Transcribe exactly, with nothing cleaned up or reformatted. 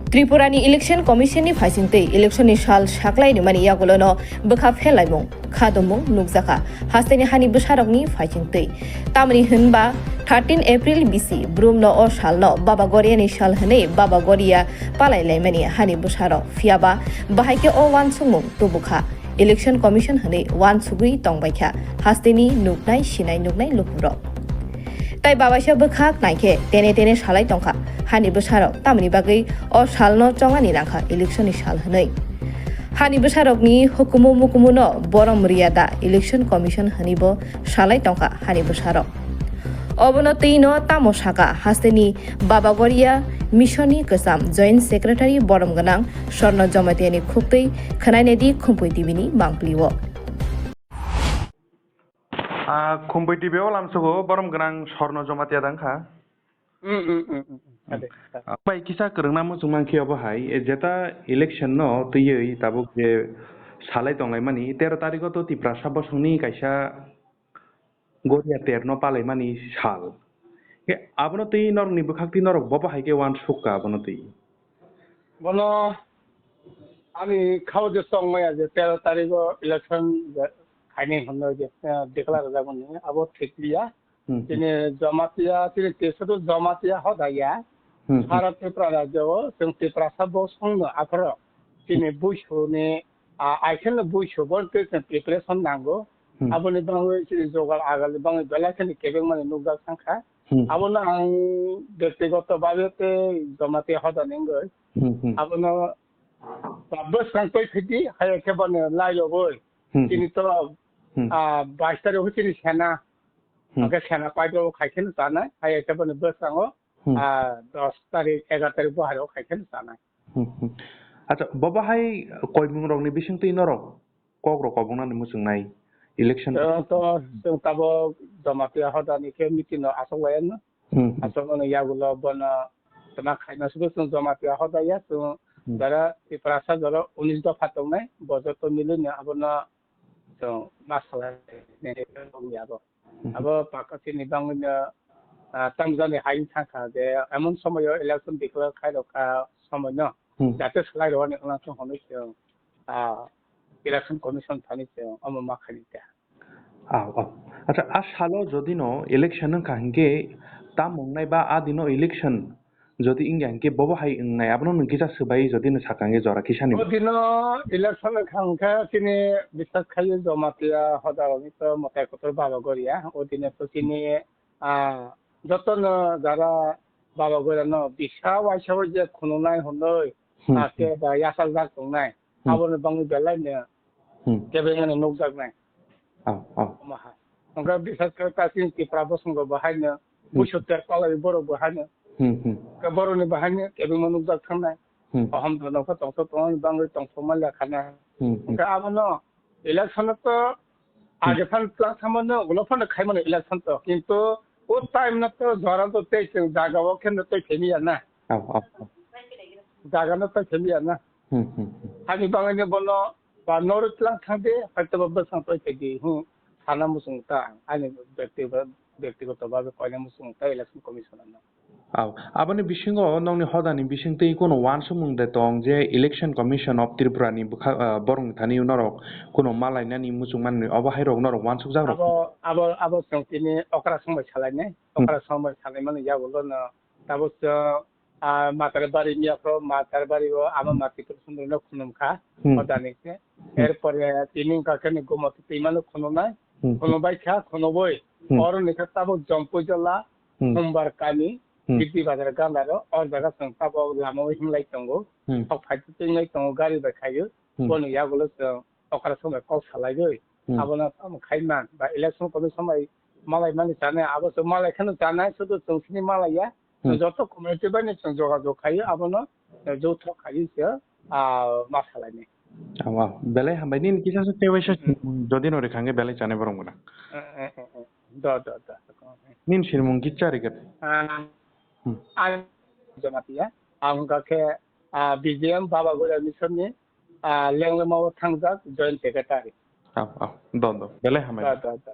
Tripura ni Election Commission ni phaisingtwi election ni sal saklai rimani yagulono bwkha phelaimung, khadomung nukjakha hasteni hani bwsarokni phaisingtwi. Tamni hwnba thirteen April bisi brumno o salno Baba Goria ni sal hwnwi Baba Goria palai laimani hani bwsarok, phiyaba bahai khe o uansukmung tubukha. Election Commission hwnwi uansugwi tongbaikha hasteni nuknai sinai nuknai lukurok. Tai babaisa bwkhak naikhe tene tene salai tongkha hani bwsarok, tamoni bagwi o salno chongani nangkha election ni sal hwnwi. Hani bwsarokni hukumu mukumuno borom riya da Election Commission hwnwibo salai tongkha hani bwsarok. Obono twino tamo saka hasteni Baba Goria Mission ni kwcham Joint Secretary borom gwnang Sorno Jamatia ni khuktwi khwnainedi Khumpui T V ni mangpli o. Ah, Khumpui T V o lamsugo borom gwnang Sorno Jamatia dang kha. Mm, mm, mm, mm, mm. Ade, ade. Ah, bai kisa kwrwngna muchung mankhe obo hai, e, jeta election no twiwi tabuk je salai tonglaimani, tero tarikh o to Tiprasa bosongni kaisa Goria terno palaimani sal. Khe abono twi norokni bwkhak twi norok bobo hai khe uansuk kha abono twi. Bono ani khao je song maya je tero tarikh o election je khaini hwnwi je, eh, declare rwjakmani abo thik liya. Hmm, hmm. Chini Jamatia, chini teso to Jamatia hoda ya. Hmm, hmm. Sara Tripura rajyo o chwng Tiprasa bosongno apharo chini buisuni, ah, aikhenno buisu bo twi chwng preparation nango. Hmm. Aboni bagwi chini jogal agalni bagwi belai kheno kebengmani nukjak thangkha. Hmm. Abono ang bektigoto babe tei Jamatia hodani wngwi. Hmm, hmm. Abono bwskang twi phidi, hai khe bono lailogwi. Hmm, hmm. Chini to, hmm, ah, bais tarikh o chini sena. Hmm. Hwnkhe sena paitro khai kheno chanai, hai khe bono bwskango, hmm, ah, dos tarikh, egar tarikh bo hai o khai kheno chanai. Hmm, hmm. Acha, bobo hai koimung rokni bisingtwi norok kok rok kobongnani muchungnai election. Chwng to, chwng tabuk Jamatia hodani khe meeting no asok lai ano. Hmm, hmm. Asok mani yagulo bono tama khaina sudu chwng Jamatia hoda ya chwng, hmm, jara Tiprasa jara unis dopha tongnai, bo joto milini abono chwng ma salai ni abo. Hmm. Abo paka chini bangwino, ah, tamjani hai thangkha je emon somoyo election declare khairokha somoino, hmm, jate salai rwani wngna thung hwnwi chwng, ah, Election Commission thani chwng omo ma khaini ta. Aw, aw. Acha, a salo jodi no election wngkha hinkhe tam wngnai ba a dino election jodi wngya hinkhe bobo hai wngnai, abono nwng kisa swbai jodi no sakha hinkhe jora kisa ni. O dino election wngkha hinkhe chini bisas khai Jamatia hoda rokni to mwtai kotor Baba Goria. O dino to chini, ah, jotono jara Baba Goria no bisa waisa o je khununai hwnwi, hmm, ake, hmm, ba yachakjak tongnai. Hmm. Aboni bangwi belai no, hmm, kebengmani nukjaknai. Oh, oh. Omo hai. Hwnkhe bisas khe ta chini Tipra bosongo bo haino, hmm, buisu ter palai borok bo haino. Hmm, hmm. Khe borokni bo haino kebengma nukjak thangnai. Hmm. Kaham dono khe tongthok tongmani bangwi tongthokma lekha nai. Hmm, hmm. Hwnkhe abono election o to, hmm, age phan twlang thangmano, ulo phano khaimano election to. Kintu o time no to jora to tei chwng jaga o khe no tei phemiya na. Oh, oh, oh. Jaga no tei phemiya na. Hmm, hmm, hmm. Hani bangwi no bono ba norok tlang thang de, hoito ba bwsang toi khe di, hmm, sana muchung ta, ani byakti-, byaktigoto babe koina muchung ta Election Commission no. Aw, aboni bisingo nokni hodani bisingtwi kuno uansukmung de tong je Election Commission of Tripura ni bwkha, ah, borokni thani norok kuno malainani muchung manwi obo hai rok norok uansukjak rok. Abo, abo, abo chwng tini okra song bai salainai, hmm, okra song bai salaimani yagulo no tabuk chwng ah, Matar Bari miya phro, Matar Bari o ama Mati Pur Sundri no khunum kha, hmm, hodani khe. Hmm. Erpore tini wngkha khe ni Gomoti twima no khunumnai, hmm, khunum bai kha, khunum boi. Hmm. Oro ni khe tabuk Jompui Jola, hmm, Humbar Kami, hmm, Bidhi Bazar Gandaro, o jaga chwng tabuk lama o hinglai tongo. Hmm. Thok phai twi wnglai tongo, gari bai khaio. Hmm. Boni yagulo chwng okra song bai kok salaiwi, hmm, abono tamo khai man, ba Election Commission bai malai mani chanai, abo se malai kheno chanai, sudu chwng sini malai ya, hmm, joto community bai ni chwng jogajog khai, abono, eh, joto khai se, ah, ma salai ni. Aw, aw. Belai hambai, nini kisa se tei waisa, hmm, jodi no rikha hwnkhe belai chanai borok mona. Eh, eh, eh, eh. Do, do, do. Nini sinimung kisa rikha. Ah, hmm, ang Jamatia, ang hwnkha khe, ah, B J M Baba Goria Mission ni, ah, Lenglema o thangjak Joint Secretary. Aw, aw. Do, do. Belai hambai. Do, do, do.